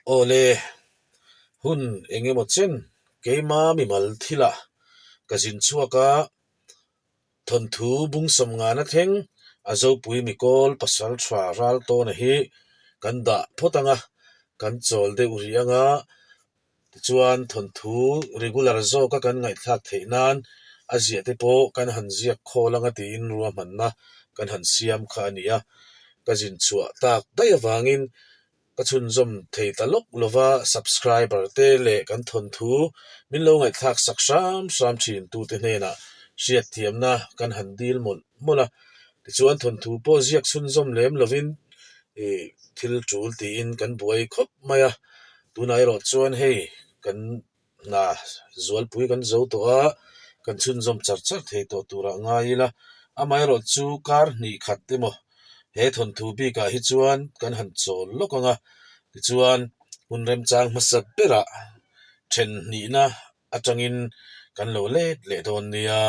Awle, hun eng emaw chen keima mimal thilah ka zin chhuak a, thawnthu bungsawm ngana thleng a Zopui Mikawl pasal tha ral tawna hi kan dah phawt ang a, kan chawl deuh rih ang a, tichuan thawnthu regular zawka kan ngaihthlak theih nan a ziah te pawh kan han ziak khawl ang a tiin ruahmanna kan han siam kha a ni a, ka zin chhuah tak daih avangin Ka chhunzawm thei ta lawk lova subscriber te leh kan thawnthu min lo ngaihthlak sak hram hram thin tute hnenah hriatthiamna kan han dil mawlh mawlh a. Tichuan thawnthu pawh ziak chhunzawm lem lovin ih thil tul tiin kan buai khawp mai a. Tunah erawh chuan hei kan Hna zualpui kan zo tawh a, kan chhunzawm char char thei tawh turah ngai ila, amaherawh chu kar hnih khat emaw he thawnthu bikah hi chuan kan han chawl lawk ang a, tichuan hun remchang hmasa berah then hnihna atangin kan lo let leh dawn nia.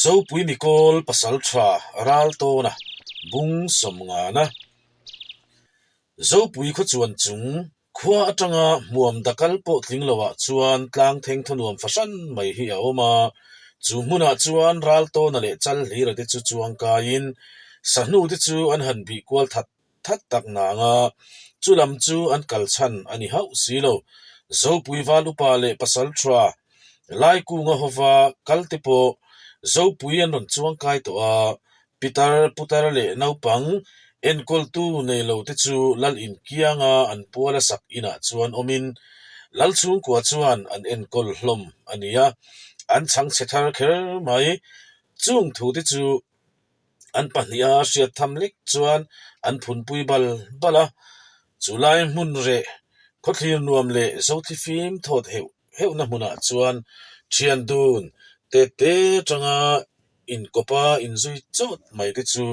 Zopui Mikawl pasal tha ral tawna bung sawmngana Zopui khawchuan chung Khua atanga hmuam dakal pawh tling loah chuan tlang theng thaw nuam fahran mai hi a awm a, chu hmunah chuan Raltawna leh Chalhlira te chu chuang kaiin sahnu te chu an han bih kual that that tak nang a, chu lam chu an kal chhan a ni hauh si lo. Zopui val upa leh pasal tha Laikunga hova kal te pawh Zopui an rawn chuang kai tawh a, Pitar, putar leh naupang enkawltu nei lo te chu lal inkianga an puala sak inah chuan awmin lal chhungkua chuan an enkawl hlawm a ni a, an chhangchhe thar kher mai. Chung thu te chu an pahniha hriat tham lek chuan an phunpui bal bal a, chu lai hmun reh khawthlir nuam leh zothifim thawt heuh heuhna hmunah chuan thian dun te te atanga inkawpa inzui chawt mai te chu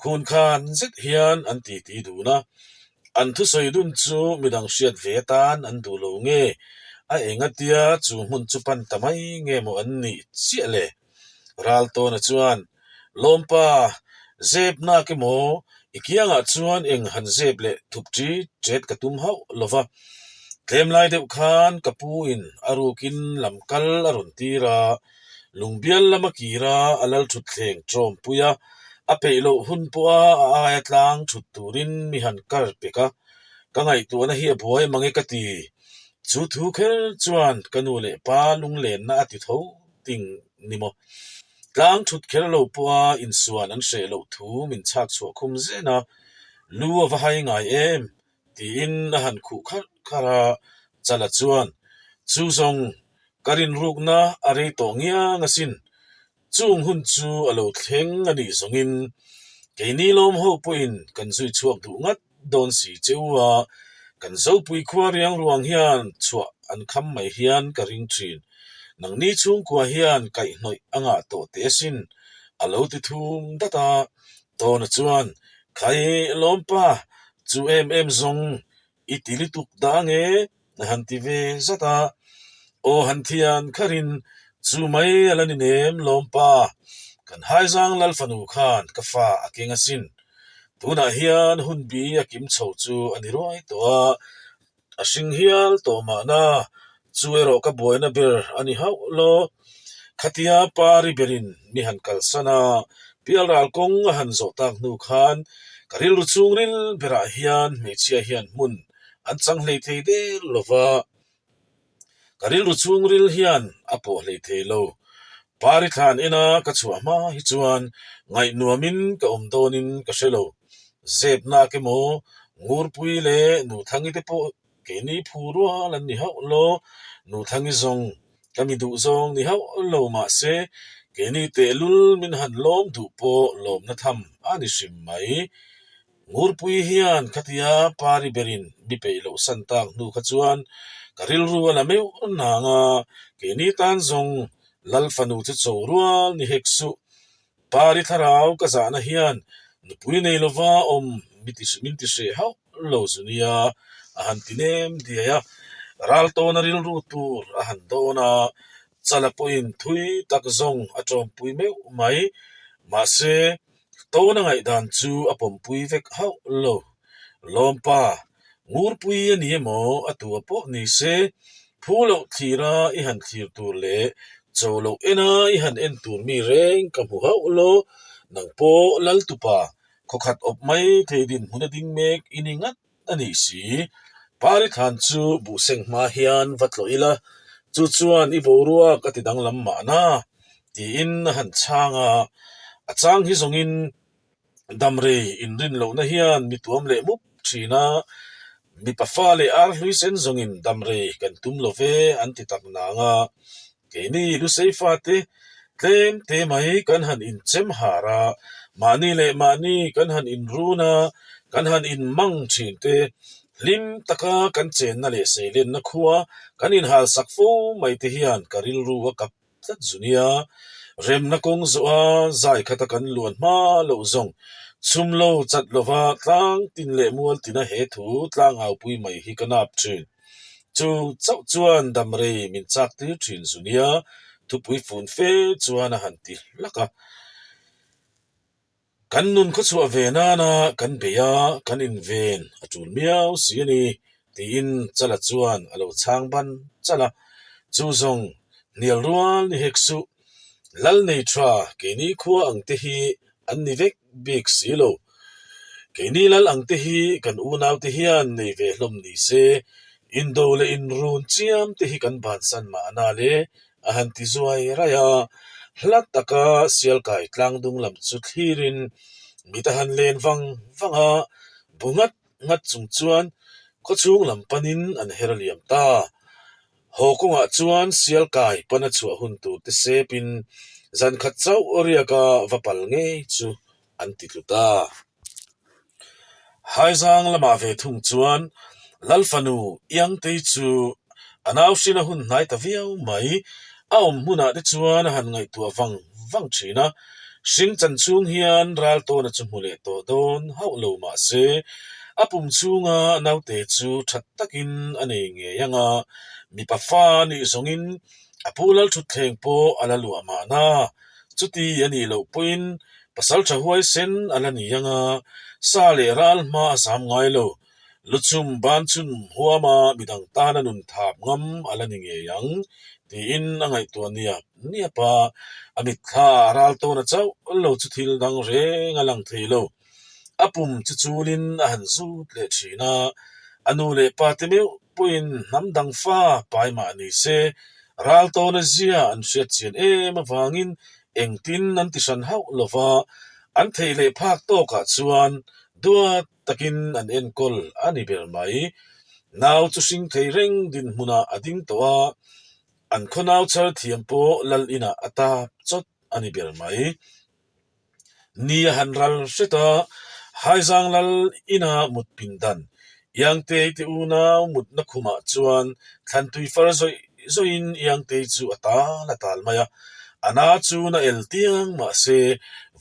khun khan zet hian an titi dun a, an thusawi dun chu midang hriat ve atan an duh lo nge, a engatia chu hmun chu pan ta mai nge maw an nih chiah le? Raltawna chuan, Lawmpa, zep nak emaw, i kiangah chuan eng han zep leh thup ṭi ṭet ka tum hauh lo va. Tlem lai deuh khan ka pu in a rukin lam kal a rawn tir a, lungbial lama kira a lal ṭhutthleng ṭawmpui a, a peih loh hun pawha a aia tlang ṭhut turin mi han kar pek a, ka ngaihtuahna hi a buai mange ka ti. Chu thu kher chuan ka nu leh pa lunglenna a ti tho ting ni maw? Tlang thut kher lo pawha insuan an hreh loh thu min chhak chhuah khum zen a, lu a va hai ngai em? tiin a han khuh kharh kharh a, Chala chuan, Chu zawng, ka rinrukna a rei tawh ngiang asin, Chung hun chu a lo thleng a nih zawngin keini lawm ho pawhin kan zui chhuak duh ngat dawn si che u a, kan Zopui khua riang ruang hian chhuah an kham mai hian ka ring thin. Nangni chhungkua hian kaihhnawih a ngah tawh teh asin, a lo ti thum dat a. Tawna chuan, Khai lawmpa, chu em em zawng I ti lutuk dah nge? A han ti ve zat a. Aw han thian kharin, Chu mai a la ni nem lawmpa, kan Haizang Lal fanu khan ka fa a keng asin. Tunah hian hunbi a kim chho chu a ni ruai tawh a, a hring hial tawh mahna, chu erawh ka buaina ber a ni hauh lo. Khatia pari berin mi han kalsan a, pialral kawng a han zawh tak hnu khan ka rilru chhungril berah hian hmeichhia hian hmun an chang hlei thei der lo va, ka rilru chhungril hian a pawh hlei thei lo. Pari thlan ena ka chhuah hma hi chuan ngaihnuamin ka awm dawnin ka hre lo. Zep nak emaw, Ngurpui leh Nuthangi te pawh Keini phu rual an ni hauh lo, Nuthangi zawng ka mi duh zawng ni hauh lo mahse keini tehlul min han lawm duh pawh lawmna tham a ni hrim mai. Ngurpui hian khatia pari berin mi peih loh san tak hnu kha chuan ka rilru a la meuh nang a, keini tan zawng Lal fanu chu cho rual ni hek suh. Pari thlarau ka zahna hian nupui nei lova awm min ti hreh hauh lo zu nia, a han ti nem diai a. Ral tawna rilru tur a han dawn a, Chala pawhin thui tak zawng a tawmpui meuh mai. Mahse, tawna ngaihdan chu a pawmpui vek hauh lo. Lawmpa. Ngurpui a ni emaw a tua pawh ni se, phu loh thlira i han thlir tur leh cho loh ena i han en tur mi reng ka hmu hauh lo, nang pawh Laltupa khawkhat awp mai thei dinhmun a ding mek i ni ngat a nih si. Pari thlan chu buhseng hma hian va tlawh ila, chu chuan i boruak a ti danglam mahna tiin a han chhang a, a chang hi zawngin Damrei inrin lohna hian mi tuam leh mup thin a, mipa fa leh ar hlui sen zawngin damrei kan tum lo ve an ti tak nang a. Keini Lusei fate tlem te mai kan han inchem har a, mahni leh mahni kan han inrun a, kan han inmang thin te, hlim taka kan chenna leh seilenna khua kan inhalsak fo mai te hian ka rilru a kap tlat zu nia. Remna kawng zawh a zai khata kan luan hma loh zawng chhum lo chat lova tlang tin leh mual tina he thu tlang aupui mai hi ka nap thin. Chu chauh chuan damrei min chak tir thin zu nia thupui fun fe chuan a han ti hlak a. Kan nun khawchhuah ve nana kan bei a, kan inven a tul miau si a ni, tiin Chala chuan a lo chhang ban chalh a. Chu zawng hnial rual ni hek suh, Lal nei tha keini khua ang te hi an ni vek bik si lo. Keini lal ang te hi kan unau te hian nei ve hlawm ni se, indo leh inrun chiam te hi kan bansan mahna le A han ti zuai raih a, hla taka Sialkai tlangdung lam chu thlirin mit a han len vang vang a, bu ngat ngat chung chuan khawchhung lam panin an her liam ta. Haw kawngah chuan Sialkai pana chhuah hun tur te sepin zan khat chauh riaka va pal ngei chu an ti tlu ta. Haizang lamah ve thung chuan Lalfanu Iangtei chu a nau hrin a hun hnai ta viau mai. A awm hmunah te chuan a han ngaihtuah vang vang thin a, hring chan chhung hian Raltawna chu hmu leh tawh dawn hauh lo mah se, a pum chhunga naute chu that takin a nei ngei ang a, mipa fa nih zawngin a pu Lalthutthleng pawh a la luah mahna. Chuti a nih loh pawhin Pasal tha huaisen a la ni ang a, sa leh ral hma a zam ngai lo. Luchum ban chun huama midang tana nun thap ngam a la ni ngei ang, tiin a ngaihtuah niap niap a. A mitthla a ral tawn a chauh lo chu thil dang reng a lang thei lo. A pum chu chulin a han zut leh thin a, a nu leh pa te meuh pawhin hnam dang fa pai mah ni se, ral tawna zia an hriat chian em avangin Engtin an ti hran hauh lo va, an theih leh phak tawkah chuan duat takin an enkawl a ni ber mai. Nau chu hring thei reng dinhmunah a ding tawh a, an khaw nau chhar thiam pawh lal inah a tap chawt a ni ber mai. Ni a han ral hret a, Haizang lal ina mut pindan Iangtei te unau mutna khumah chuan thlantui far zawih zawhin Iangtei chu a tal a tal mai a, a na chu na el tiang mahse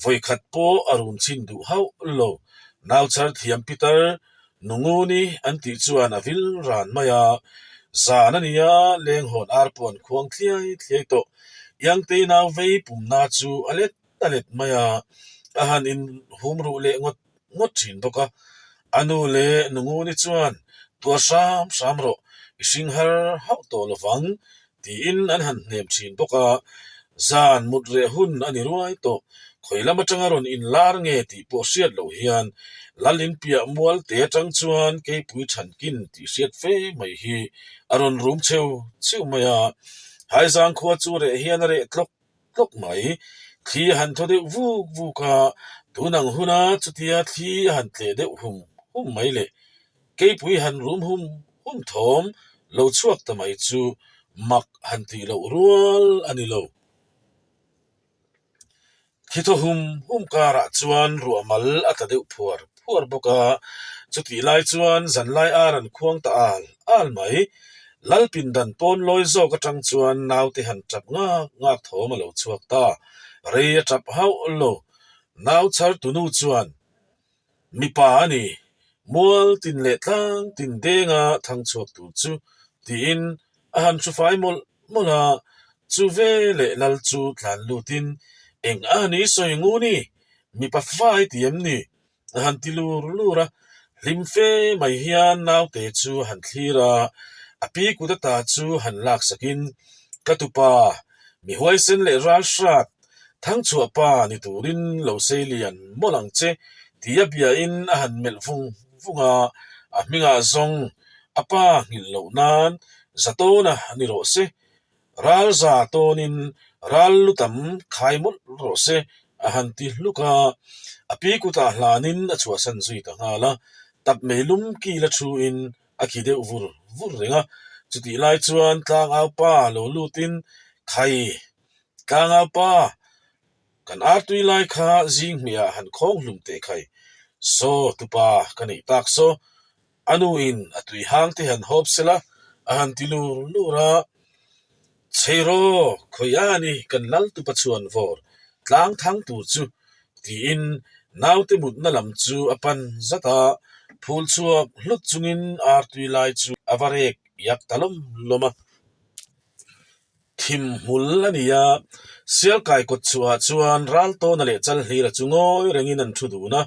vawikhat pawh a rum chhin duh hauh lo. Nau chhar thiam Peter Nunguni an tih chuan a vil ran mai a, zan a nia lenghawn ar pawh an khuang thliai thliai tawh. Iangtei nau vei pumna chu a let a let mai a, a han inhum ruh leh ngawt ngawt thin bawk a. A nu leh Nunguni chuan, Tuar hram hram rawh, i hring har hauh tawh lo vang, tiin an han hnem thin bawk a. Zan mut reh hun a ni ruai tawh, khawi lam atanga rawn inlar nge tih pawh hriat loh hian Lal inpiah mual te atang chuan keipui thankin tih hriat fe mai hi a rawn rum cheu cheu mai a. Haizang khua chu reh hian a reh tlawk tlawk mai. Thli a han thaw deuh vuk vuk a, tun ang huna chutia thli a han tleh deuh hum hum mai le. Keipui han rum hum hum thawm lo chhuak ta mai chu mak han tih loh rual a ni lo. Thi thaw hum hum karah chuan ruah mal a tla deuh phuar phuar bawk a, chutih lai chuan zanlai ar an khuang ta al al mai. Lalpindan pawn lawi zawk atang chuan naute han tap ngak ngak thawm a lo chhuak ta. Rei a tap hauh lo. Nau chhar tunu chuan, Mipa a ni, mual tin leh tlang tin denga thang chhuak tur chu, tiin a han hru fai mawlh mawlh a. Chu ve leh lal chu tlan lutin, Eng a ni sawi ngu ni? Mipa fai ti em ni? A han ti lur lur a. Hlim fe mai hian naute chu a han thlir a, a pi kut ata chu han laksakin, Ka tupa, mi huaisen leh ral hrat, Thangchhuah pa ni turin lo sei lian mawlh ang che, tia biain a han melh vung vung a, a hmingah zawng a pa nghilh loh nan Zatawna ni rawh se, ral za tawnin ral lu tam khai mawlh rawh se a han ti hluk a, a pi kutah hlanin a chhuahsan zui ta nghal a, tap mei lum kil a thuin a khi deuh vur vur reng a, chutih lai chuan tlangau pa lo lutin Khai! Tlangau pa, kan artui lai kha zing hmehah han khawng hlum teh khai. Saw tupa ka neih tak saw, a nu in a tui hang te han hawp sela a han ti lur lur a. Chheiraw, khawi a ni kan lal tupa chhuan vawr tlang thang tur chu tiin naute mutna lam chu a pan zat a, phul chhuak hlut chungin artui lai chu a va rek yak ta lawm lawm a. Thim hmul a ni a, Sialkai kawt chhuahah chuan Raltawna leh Chalhlira chu ngawi rengin an thu dun a,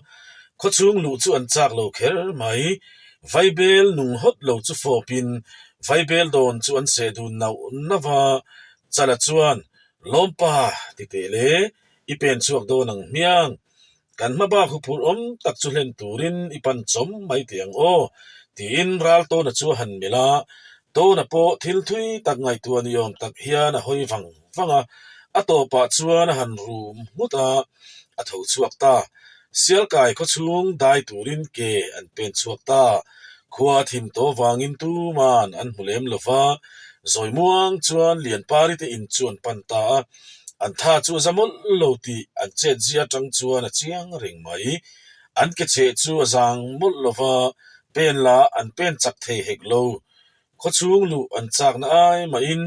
khawchhung luh chu an chak lo kher mai. Vaibel nung hawt lo chu fawpin Vaibel dawn chu an seh dun nauh nauh a, Chala chuan, Lawmpa ti teh le, i pen chhuak dawn ang hmiang. Kan hma bak huphurh awm tak chu hlen turin i pan chawm mai teh ang aw, tiin Raltawna chu a han melh a. Tawna pawh thil thui tak ngaihtuah ni awm tak hian a hawi vang vang a, a tawpah chuan a han rum nghut a, a tho chhuak ta. Sialkai khawchhung dai turin ke an pen chhuak ta. Khua a thim tawh vangin tuman an hmu lem lo va, zawi muang chuan Lianpari te in chu an pan ta a. An tha chu a za mawlh lo tih an chet zia atang chuan a chiang reng mai. An ke cheh chu a zang mawlh lo va, pen lah an pen chak thei hek lo. Khawchhung luh an chakna ai mahin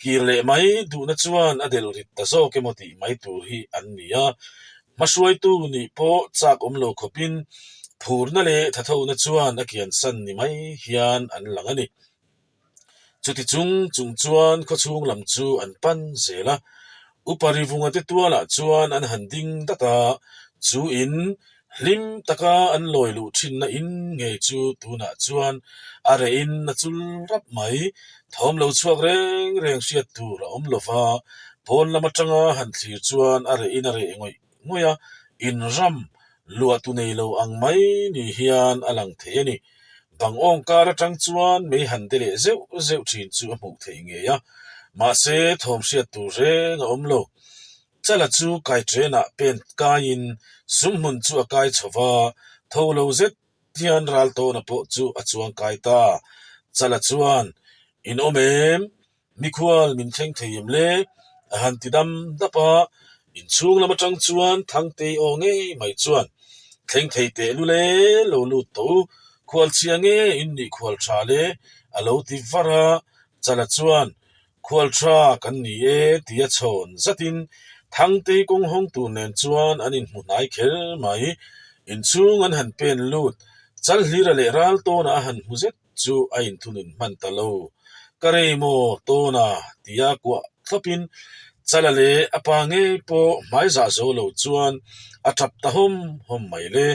kir leh mai duhna chuan a delh rit ta zawk emaw tih mai tur hi an ni a. Hmahruaitu nih pawh chak awm lo khawpin phurna leh thathona chuan a kiansan ni mai hian an lang a ni. Chuti chung chung chuan khawchhung lam chu an pan zel a, Upa Rivunga te tualah chuan an han ding dat a, chu in hlim taka an lawi luh thinna in ngei chu tunah chuan a reh in a chul rap mai. Thawm lo chhuak reng reng hriat tur a awm lo va, pawn lam atanga han thlir chuan a reh in a reh ngawih ngawih a, in ram luah tu nei lo ang mai ni hian a lang thei a ni. Bang awng kar atang chuan mei han de leh zeuh zeuh thin chu a hmuh theih ngei a, mahse thawm hriat tur reng a awm lo. Chala chu kai train-ah pen kaiin sumhmun chu a kai chho va, tho lo zet hian Raltawna pawh chu a chuang kai ta. Chala chuan, In awm em? Mikhual min thleng thei em le? A han ti dam dap a, inchhung lam atang chuan Thangtei aw ngei mai chuan, Thleng thei teh lule lo lut tawh u, khual chhia nge in nih khual tha le? A lo ti var a, Chala chuan, Khual tha kan ni e tia chhawn zatin Thangtei kawng hawng tur nen chuan an inhmu hnai kher mai. Inchhung an han pen lut, Chalhlira leh Raltawna a han hmu zet chu a inthunun hman ta lo. Ka rei maw Tawna tia kuah thlawpin Chala leh a pa ngei pawh hmaizah zo lo chuan a tap ta hawm hawm mai le.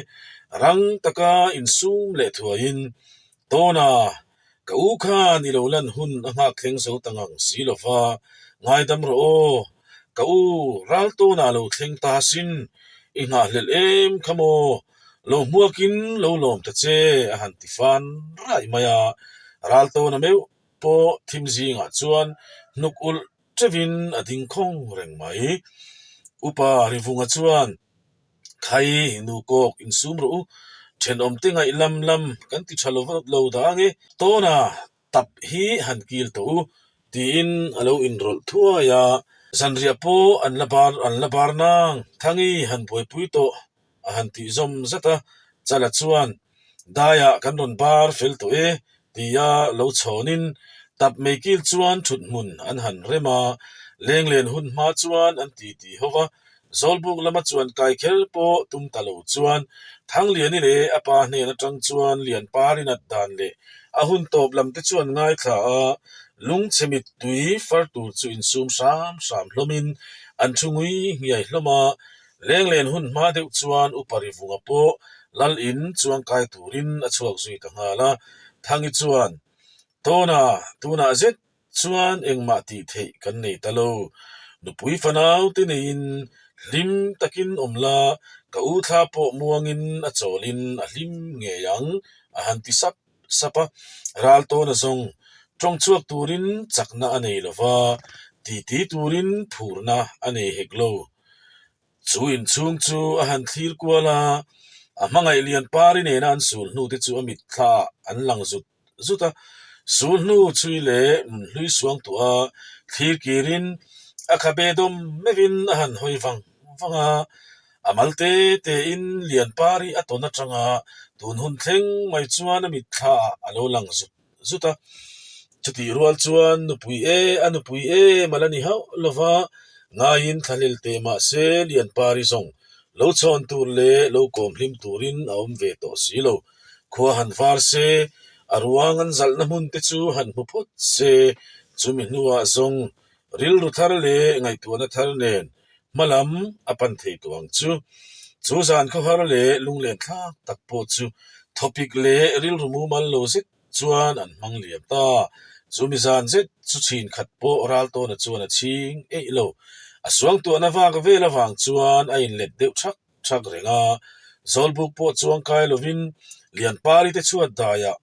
Rang taka insum leh thuaiin Tawna ka u khan i lo lan hun a nghak thleng zo ta ngang si lo va, ngaidam rawh aw, ka u ral Tawna lo thleng ta sin, i nghahhlelh em kha maw? Lo hmuakin lo lawm ta che a han ti fan raih mai a, ral tawna meuh pawh thim zingah chuan hnuk ulh teuhin a ding khawng reng mai. Upa Rivunga chuan, Khai nu kawk insum rawh u, thenawmte ngaih lam lam kan ti tha lo lo dah ange, tawna Tap hi han kil tawh u, tiin a lo inrawlh thuai a. Zanriah pawh an la bar an la bar nang, Thangi han buaipui tawh a han tih zawm zat a. Chala chuan, Daiah kan rawn bar fel tawh e, tia lo chhawnin tap mei kil chuan thut hmun an han rem a. Lenglen hun hma chuan an titi ho va, Zawlbuk lama chuan kai kher pawh tum ta lo chuan Thangliani leh a pa hnen atang chuan Lianpar in at dan leh a hun tawp lam te chuan ngaithla a, lungchhe mittui far tur chu insum hram hram hlawmin an thu ngui nghiai hlawm a. Lenglen hun hma deuh chuan Upa Rivunga pawh Lal in chuangkai turin a chhuak zui ta nghal a. Thangi chuan, Tawna, tunah zet chuan engmah tih theih kan nei ta lo. Nupui fanau te neiin hlim takin awm la, ka u thla pawh muangin a chawlin a hlim ngei ang, a han ti sap sap a. Ral tawna zawng tawng chhuak turin chakna a nei lo va, titi turin phurna a nei hek lo. Chu inchhung chu a han thlir kual a, a hmangaih lian pari nena an sul hnu te chu a mitthla ah an lang zut zut a. Sul hnu chhui leh nunhlui suang tuah a, thlir kirin a khabe dawm meuhin a han hawi vang vang a. A mal te tein lian pari a tawn atanga tun hun thleng mai chuan a mitthla ah a lo lang zut zut a. Chutih rual chuan nupui e a nupui em a la ni hauh lo va, ngaiin thlahlel teh mah se Lianpari zawng lo chhawn tur leh lo kawm hlim turin a awm ve tawh si lo. Khua han var se, a ruang an zalhna hmun te chu han hmu phawt se, chumi hnuah zawng rilru thar leh ngaihtuahna thar nen hma lam a pan thei tawh ang chu. Chu zan khawhar leh lunglen thlak tak pawh chu thawpik leh rilru mumal lo zet chuan an hmang liam ta. Chumi zan zet chu chhin khat pawh Raltawna chuan a chhing eih lo. A suangtuahna vak vel avang chuan a inlet deuh thak thak reng a. Zawlbuk pawh chuang kai lovin Lianpari te chhuat daiah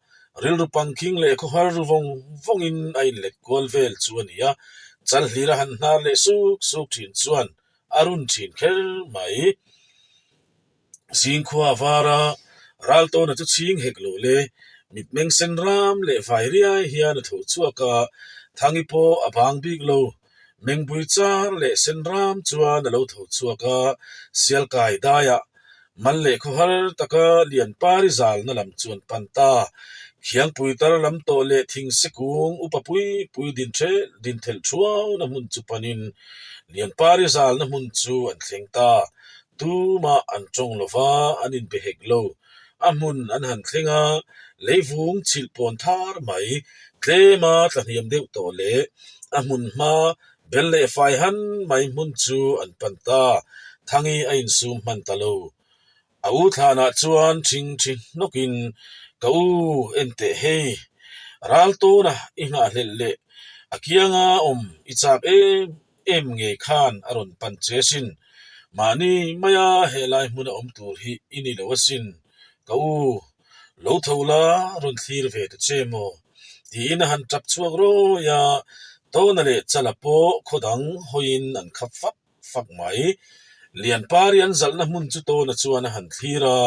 rilru pangkhing leh khawhar ru vawng vawngin a inlet kual vel chu a ni a. Chalhlira han hnar leh suk suk thin chuan a run thin kher mai. Zingkhua a var a, Raltawna chu chhing hek lo le. Mitmeng sen ram leh vai riai hian a tho chhuak a, Thangi pawh a bang bik lo. Mengbui char leh sen ram chuan a lo tho chhuak a, Sialkai daiah mal leh khawhar taka Lianpari zalna lam chu an pan ta. Khiangpui tar lam tawh leh thingse kung upa pui pui din din thelh thuauna hmun chu panin Lianpari zalna hmun chu an thleng ta. Tumah an tawng lo va, an inbe hek lo. A hmun an han thleng a, leivung chhilh pawn thar mai, tlema tlahniam deuh tawh leh a hmun hma bel leh fai han mai hmun chu an pan ta. Thangi a insum hman ta lo. A u thlanah chuan thing thi hnawkin, Ka u, en teh hei, ral tawna i nghahhlelh leh a kianga awm i chak em em ngei khan a rawn pan che sin. Mahni maia helai hmuna awm tur hi i ni lo asin. Ka u, lo tho la rawn thlir ve ta che maw? Tiin a han tap chhuak rawi a, Tawna leh Chala pawh khaw dang hawiin an khap fak fak mai. Lianpari an zalhna hmun chu Tawna chuan a han thlir a,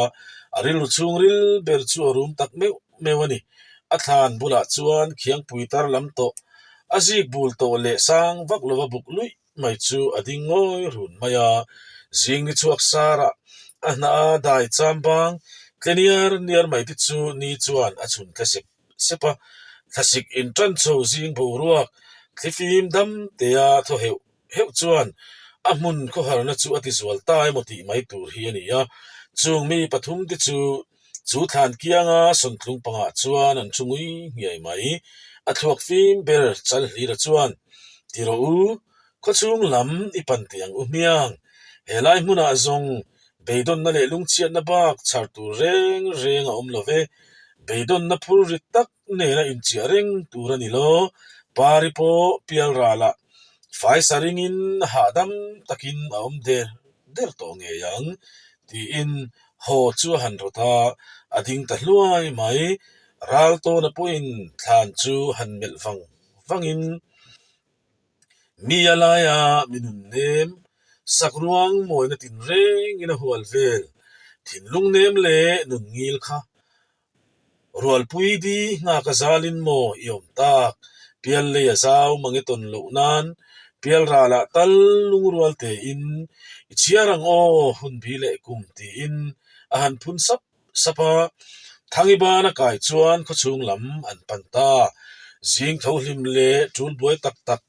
a rilru chhungril ber chu a rum tak meuh meuh a ni. A thlan bulah chuan khiangpui tar lam tawh, a zik bul tawh leh sang vak lova buk luih mai chu a ding ngawi run mai a. Zing ni chhuak sarah a hnah a dai cham bang tle niar niar mai te chu ni chuan a chhun tle sep sep a. Thlasik intan chho zing boruak thlifim dam tea thaw heuh heuh chuan a hmun khawharna chu a ti zual ta emaw tih mai tur hi a ni a. Chung mi pathum te chu chu thlan kianga sawntlung pangah chuan an thu ngui nghiai mai. A thluak fim ber Chalhlira chuan, Ti rawh u, khawchhung lam i pan teh ang u hmiang. Helai hmunah zawng beidawnna leh lungchhiatna bak chhar tur reng reng a awm lo ve. Beidawnna phur rit tak nena inchiah reng tur a ni lo. Pari pawh pial ralah faisa ringin hahdam takin a awm der der tawh ngei ang tiin haw chu a han rawt a, a ding ta hluai mai. Ral tawna pawhin thlan chu han melh vang vangin mi a laia mi nun nem, sakruang mawina tinrengin a hual vel, thinlung nem leh nun ngil kha Rualpui di nghak a zalin maw i awm tak? Pial lei a zau mang i tawn loh nan pial ralah tal lungrual tein i chhiar ang aw hun bi leh kum tiin a han phun sap sap a. Thangi ban a kai chuan khawchhung lam an pan ta. Zing tho hlim leh tul buai tak tak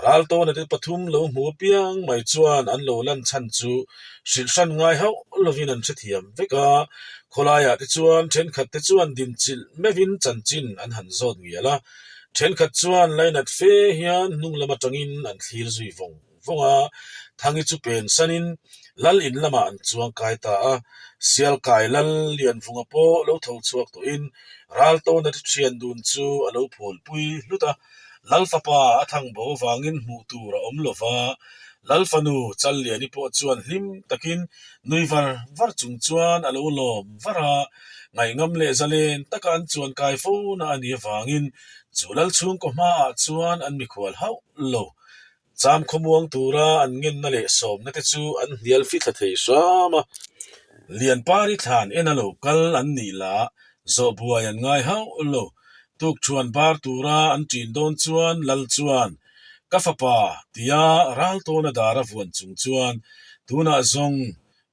Raltawna te pathum lo hmu apiang mai chuan an lo lan chhan chu hrilh hran ngai hauh lovin an hrethiam vek a. Khawlaiah te chuan thenkhat te chuan dinchilh meuhin chanchin an han zawt ngial a, thenkhat chuan lainat fe hian hnung lam atangin an thlir zui vawng vawng a. Thangi chu pen sanin. Lal in lamah an chuang kai ta a. Sialkai Lal Lianvunga pawh lo tho chhuak tawhin Raltawna te thian dun chu a lo phulpui hlut a. Lal fapa a thang bo vangin hmuh tur a awm lo va, Lal fanu Challiani pawh chuan hlim takin nui var var chung chuan a lo lawm var a, ngaihngam leh zalen taka an chuan kai fo na a nih avangin chu Lal chhungkaw hmaah chuan an mikhual hauh lo. Cham khawmuang tura an ngenna leh sawmna te chu an hnial fithla thei hram a. Lianpari thlan en a lo kal an nih lah zawh buai an ngai hauh lo. Tukṭhuan bar tura an ṭin dawn chuan Lal chuan, Ka fapa, tia Raltawna dar a vuan chung chuan, Tunah zawng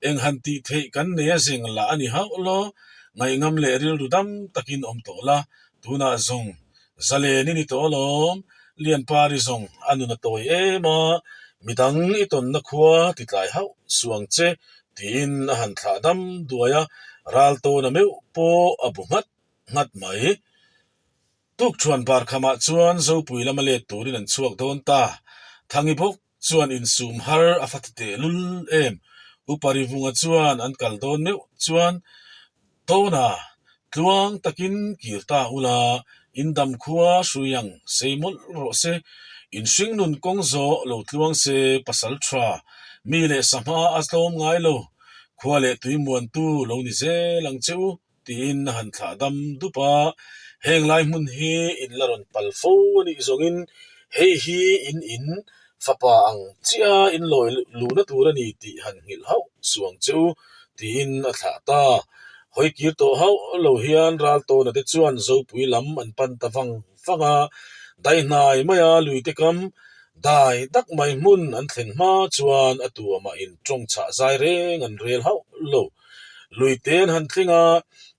eng han tih theih kan nei a zeng lah a ni hauh lo, ngaihngam leh rilru dam takin awm tawh la, tunah zawng zalen i ni tawh alawm, Lianpari zawng a nun a tawi em a, midang i tawnna khua ti tlai hauh suh ang che, tiin a han thlah dam duai a, Raltawna meuh pawh a bu nghat nghat mai. Tukṭhuan barkhamah chuan Zopui lama let turin an chhuak dawn ta. Thangi bawk chuan insum har a fa ti teh lul em? Upa Rivunga chuan an kal dawn meuh chuan Tawna tluang takin kir ta ula, in dam khua hrui ang sei mawlh rawh se, in hringnun kawng zawh lo tluang se pasal tha, mi leh sahma a tlawm ngai lo, khua leh tui muantu lo ni zel ang che u. Tiin a han thlah dam dup a, heng lai hmun hi in la rawn pal fo a nih zawngin hei hi in in fapa ang chiah a in lawi luhna tur a ni tih han nghilh hauh suh ang che u tiin a thlah ta. Hawi kir tawh hauh lo hian Raltawna te chuan Zopui lam an pan ta vang vang a, daihnai maia luite kam dai dak mai hmun an thlen hma chuan a tuamah in tawng chhah zai reng an rel hauh lo. Lui te an han thleng a,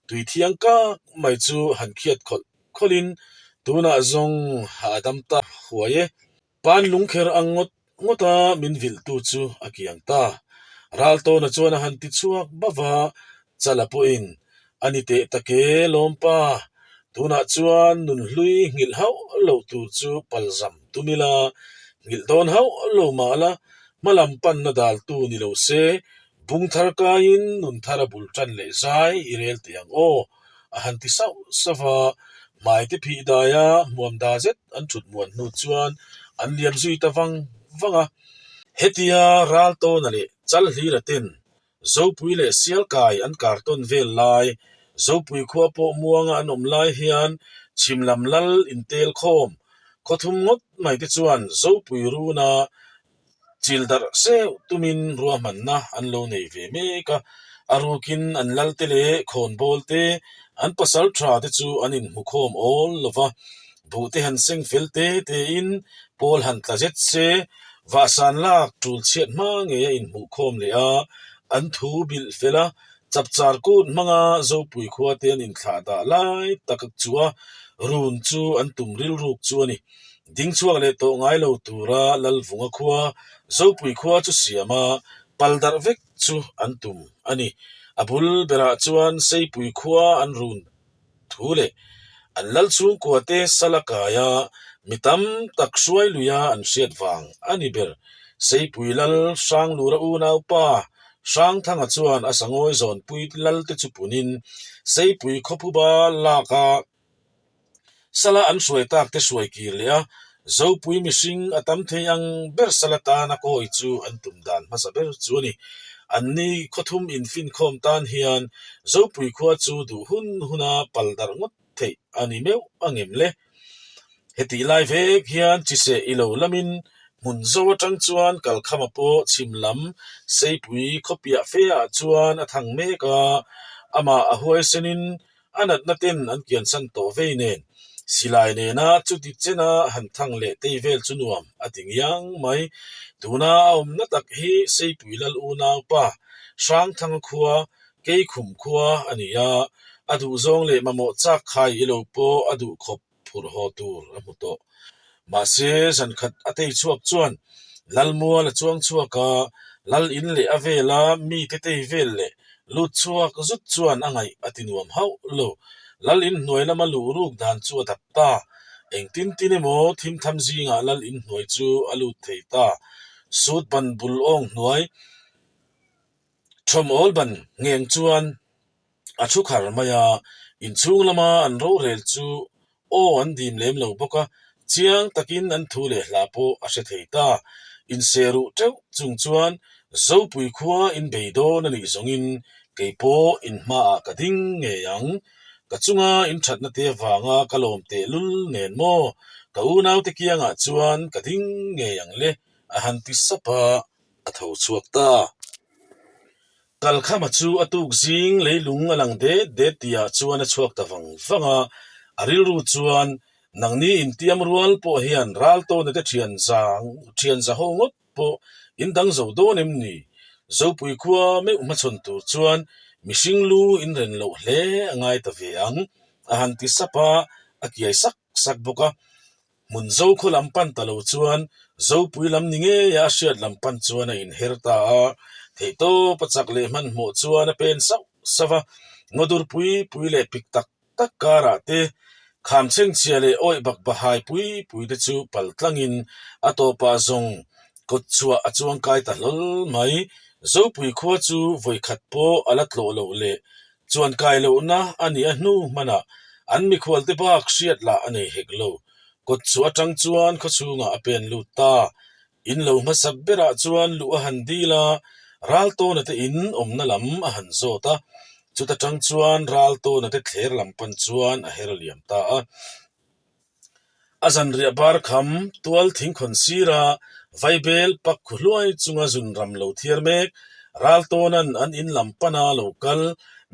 tui thiang kak mai chu han khiat khawlh khawlhin tunah zawng a dam ta huai e. Pan lungkher ang ngawt ngawta min vilhtu chu a kiang ta. Raltawna chuan a han ti chhuak bauh a, Chala pawhin a ni teh tak e lawmpa, tunah chuan nunhlui nghilh hauh loh tur chu palzam tum ila, nghilh dawn hauh lo mah la, hmalam panna daltu ni lo se, Bung thar kaiin nun thar a bul tan leh zai i rel teh ang aw, a han ti sauh sauh a, hmai te phih daia hmuam da zet an thut muan hnu chuan an liam zui ta vang vang a. Hetia Raltawna leh Chalhlira ten Zopui leh Sialkai an kar tawn vel lai, Zopui khua pawh muanga an awm lai hian chhim lam lal intel khawm khawthum ngawt mai te chuan Zopui runa Chil darh seuh tumin ruahmanna an lo nei ve mek a, a rukin an lalte leh khawnbawl te, an pasal tha te chu an inhmukhawm awl lo va, buh te han seng fel te tein pawl han tla zet se, vahsan lak tul chhiat hma ngei a inhmuhkhawm leh a, an thu bilh fel a, chapchar kut hmanga Zopui khua te an inthlah dah lai tak chu a run chu an tum rilruk chu a ni. Ding chhuak leh tawh ngai lo tura Lalvunga khua, Zopui khua chu siam a, pal darh vek chu an tum a ni. A bul berah chuan Seipui khua an run thu leh an lal chhungkua te sal a kai a, mi tam tak hruai luia an hriat vang a ni ber. Seipui lal Hranglura unaupa Hrangthanga chuan a sangawi zawnpui lal te chu punin Seipui khawphuba lak a, Sala an hruai tak te hruai kir leh a, Zopui mihring a tam thei ang ber sala tana kawi chu an tum dan hmasa ber chu a ni. Anni khawthum infinkhawm tan hian Zopui khua chu duh hun huna pal darh ngawt theih a ni meuh a ngem le. Hetih lai vek hian chiseh i lo lamin hmun zo atang chuan kalkhama pawh chhim lam Seipui khawpiah fe ah chuan a thang mek a, amah a huaisenin A natna ten an kiansan tawh vei nen, silai nena chuti chena han thang leh tei vel chu nuam a ti ngiang mai. Tuna a awmna tak hi Seipui Lal unaupa Hrangthanga khua, Keikhum khua a ni a, a duhzawng leh mamawh chak khai i lo pawh a duh khawp phurh haw tur a hmu tawh. Mahse, zan khat a tei chhuak chuan Lalmual a chuang chhuak a, Lal in leh a vela mite tei vel leh lut chhuak zut chuan a ngaih a ti nuam hauh lo. Lal in hnuai lama luh ruk dan chu a dap ta. Engtin tin emaw thimtham zingah Lal in hnuai chu a lut thei ta. Sut ban bul awng hnuai. Thawm awl ban ngheng chuan a thu khar mai a, inchhung lama an rorel chu aw an dim lem lo bawk a, chiang takin an thu leh hla pawh a hre thei ta. Inse ruh teuh chung chuan Zopui khua in bei dawn a nih zawngin kei pawh in hmaah ka ding ngei ang. Ka chunga in thatna te avanga ka lawm tehlul nen maw? Ka unaute kiangah chuan ka ding ngei ang le a han ti sap a, a tho chhuak ta. Kalkhama chu a tuk zing leilung a lang det det tihah chuan a chhuak ta vang vang a, a rilru chuan nangni intiam rual pawh hian Raltawna te thian zang thian zaho ngawt pawh in dang zo dawn em ni? Zopui khua meuh hmachhawn tur chuan mihring lu in ren loh hle a ngai ta ve ang, a han ti sap a, a kiai sak sak bawk a. Hmun zo khaw lam pan ta lo chuan Zopui lam ni ngeia a hriat lam pan chuan a inher ta a, theihtawp a chak leh hmanhmawh chuan a pen sauh sauh a, ngawdur pui pui leh pik tak tak karah te, kham chhengchhia leh awih bak bahai pui pui te chu pal tlangin a tawpah zawng kawt chhuah a chuangkai ta hlawl mai. Zopui khua chu vawikhat pawh a la tlawh loh leh chuan kai lohna a nih a hnu hmanah an mikhualte bak hriat lah a nei hek lo. Kawt chhuah atang chuan khawchhungah a pen lut ta. In lo hmasak berah chuan luh a han dil a, Raltawna te in awmna lam a han zawt a, chuta tang chuan Raltawna te thler lam pan chuan a her liam ta a. A zanriah bar kham tual thingkhawn sira vaibel pak khu hluai chunga zun ram lo thiar mek, Raltawna'n an in lam pana lo kal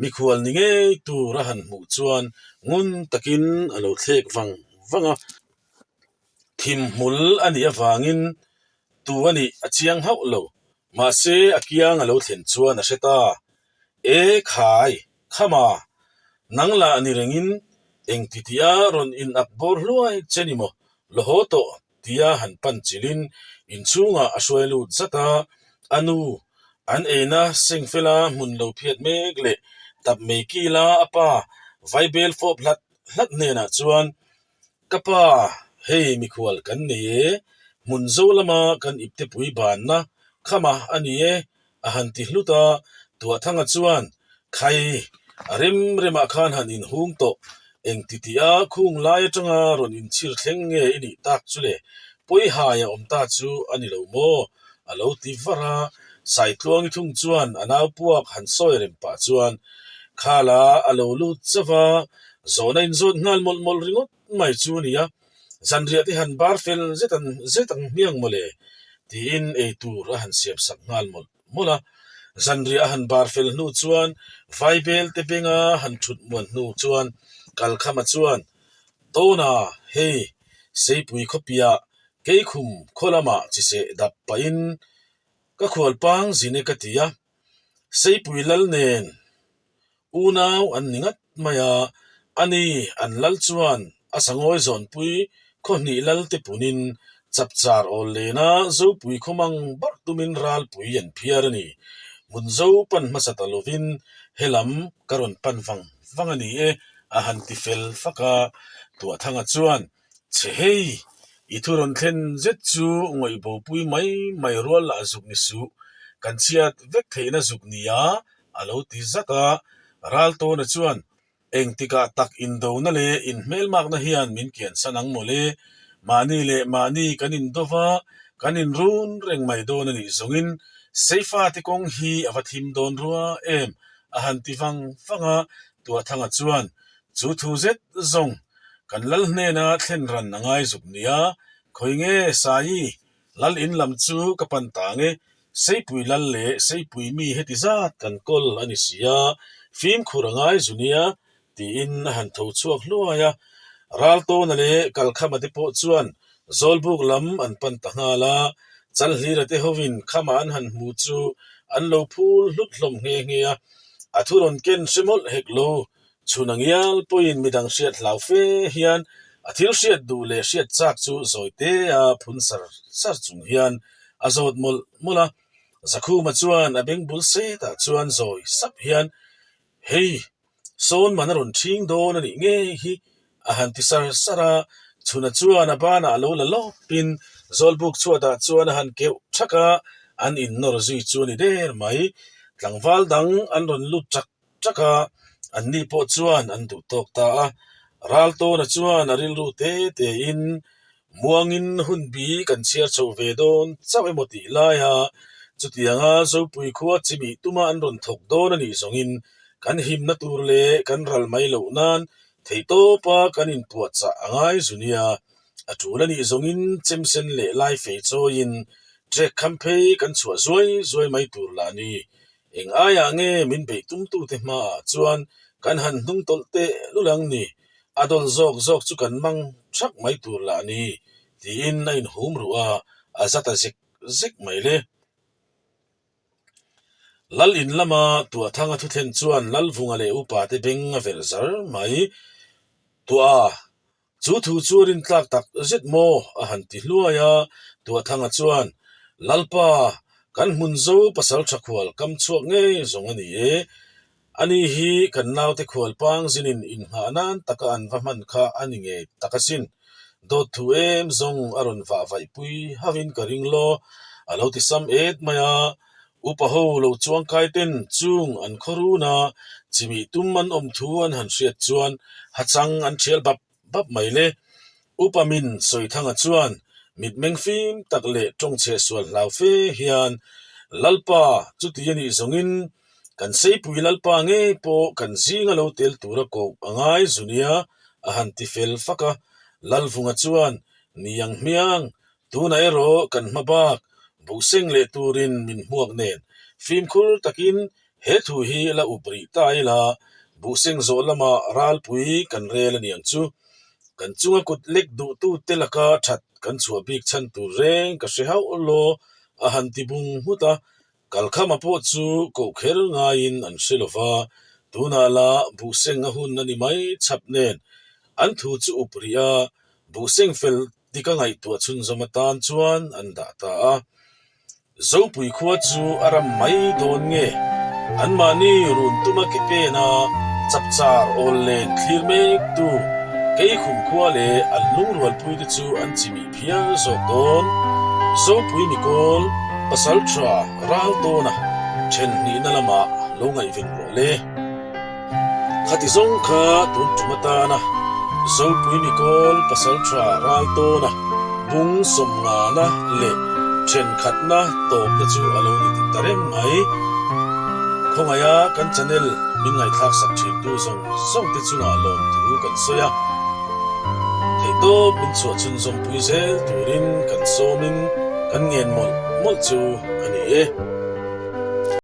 mikhual ni ngei tur a han hmuh chuan ngun takin a lo thlek vang vang a. Thim hmul a nih avangin tu a nih a chiang hauh lo, mahse a kiang a lo thlen chuan a hre ta. E khai, khama, nang lah ni rengin eng ti tia rawn in ak bawr hluai che ni maw, la haw tawh tia han pan chilhin inchhungah a hruai lut zat a, a nu an eina seng fela hmun lo phiat mek leh tap mei kila a pa vaibel fawp hlat hlat hnenah chuan Ka pa, hei mikhual kan nei e, hmun zo lama kan iptepui banna khama a ni e, a han ti hlut a, Tuahthanga chuan, Khai, a rem remah khan han inhung tawh, eng ti tia khung lai atanga rawn inchhir thleng nge i nih tak chu le, pawihai a awm ta chu a ni lo maw? a lo ti var a, Saitluangi thung chuan a nau puak han sawi rem pah chuan, Khala a lo lut chauh a, zawhna inzawt nghal mawlh mawlh ringawt mai chu a nia, zanriah te han bar fel zet ang zet ang hmiang mawle, tiin ei tur a han siam sak nghal mawlh mawlh a. Zanriah a han bar fel hnu chuan Vaibel te benga han thut muan hnu chuan Kalkhama chuan, Tawna, hei, Seipui khawpiah Keikhum khaw lamah chiseh dap pahin ka khualpang zin e ka ti a, Seipui lal nen unau an ni ngat mai a, ani an lal chuan a sangawi zawnpui khaw hnih lal te punin chapchar awl lena Zopui khaw mang barh tumin ralpui an phiar a ni. Hmunzo pan hmasa ta lovin helam ka rawn pan vang vang a ni e a han ti fel fak a, Tuahthanga chuan Che hei, i thu rawn thlen zet chu ngawih bopui mai mai rual lah zuk ni suh, kan chhiat vek theihna zuk nia a lo ti zat a. Raltawna chuan, Engtikah tak indona leh inhmelmakna hian min kiansan ang mawle, mahni leh mahni kan indo va, kan inrun reng mai dawn a nih zawngin Seifate kawng hi a va thim dawn rua em a han ti vang vang a, Tuahthanga chuan, Chu thu zet zawng Kan lal hnena thlen ran a ngai zuk nia, khawi nge Saii, lal in lam chu ka pan ta nge, Seipui lal leh Seipui mi heti zat kan kawl a ni si a, fimkhur a ngai zu nia, tiin a han tho chhuak hluai a. Raltawna leh Kalkhama te pawh chuan Zawlbuk lam an pan ta nghal a, Chalhlira te hovin khama an han hmu chu an lo phul hlut hlawm nghe nghe a, a thu rawn ken hre mawlh hek lo. Chhun a ngial pawhin midang hriat hlau fe hian a thil hriat duh leh hriat chak chu zawi te a phun sar sar chung hian a zawt mawlh mawlh a. Zakhuma chuan a beng bul setah chuan zawi sap hian, Hei, sawn man a rawn ṭhing dawn a nih ngei hi a han ti sar sar a. Chhuna chuan a banah a lo la lawpin Zawlbuk chhuatah chuan a han keuh ṭhak a, an innawr zui chu a ni der mai. Tlangval dang an rawn lut ṭak ṭak a, anni pawh chuan an duh tawk ta a. Raltawna chuan a rilru te tein muangin hun bi kan chhiar chho ve dawn chauh emaw tih laia chutianga Zopui khua chimih tuma an rawn thawk dawn a nih zawngin kan himna tur leh kan ral mai loh nan theihtawpa kan inpuahchah a ngai zu nia. A tul a nih zawngin chemsen leh laifei chawiin trek kham phei kan chhuah zuai zuai mai tur lah ni. Eng aiah nge min beih tumtute hmaah chuan kan han hnung tawlh teh lul ang ni? A dawl zawk zawk chu kan mang thak mai tur lah ni tiin a inhum ruh a, a za ta zek zek mai le. Lal in lama Tuahthanga thuthlen chuan Lalvunga leh upate beng a verh zar mai. Tuah! Chu thu chu a rintlak tak zet maw? a han ti hluai a, Tuahthanga chuan, Lalpa, kan hmun zo pasal tha khual kam chhuak ngei zawng a ni e. Ani hi kan naute khual pang zinin innghah nan taka an va hman kha a ni ngei tak asin. Dawt thu em zawng a rawn vah vaihpui hauhin ka ring law, a lo ti sam et mai a. Upa ho lo chuangkai ten chung an khaw run a, chimih tum an awm thu an han hriat chuan hachang an thial bap bap mai le. Upa min Sawithanga chuan mitmeng fim tak leh tawngchhe sual hlau fe hian, Lalpa, chuti a nih zawngin kan Seipui Lalpa ngei pawh kan zinga lo tel tura koh a ngai zu nia, a han ti fel fak a. Lalvunga chuan, Niang hmiang, Tunah erawh kan hma bak buhseng leh turin min hmuak nen fimkhur takin he thu hi la up rih ta ila, buhseng zawh lama ralpui kan rel a niang chu. Kan chunga kut lek duhtute laka that kan chhuah bik chhan tur reng ka hre hauh law a han ti bung nghut a, Kalkhama pawh chu koh kher ngaiin an hre lo va, tunah lah buhseng a hun a ni mai chhap nen an thu chu up rih a, buhseng fel Tika ngaihtuah chhunzawm atan chuan an dah ta a. Zopui khua chu a ram mai dawn nge? Anmahni run tuma ke pena chapchar awl len thlir mektu Keikhum khua leh an lungrualpuite chu an chimih phiar zawk dawn. Zopui mikawl pasal tha ral tawna then hnihna lamah lo ngaihven rawh le. Khati zawng kha tun tum atana Zopui Mikawl Pasaltha ral tawna bung sawmngana leh thenkhatna tawpna chu a lo ni ta reng mai. Khawngaia kan channel min ngaihthlak sak thintu zawng zawng te chungah lawmthu kan sawi a, theihtawp min chhuah chhunzawmpui zel turin kan sawmin kan ngen mawlh mawlh chu a ni e.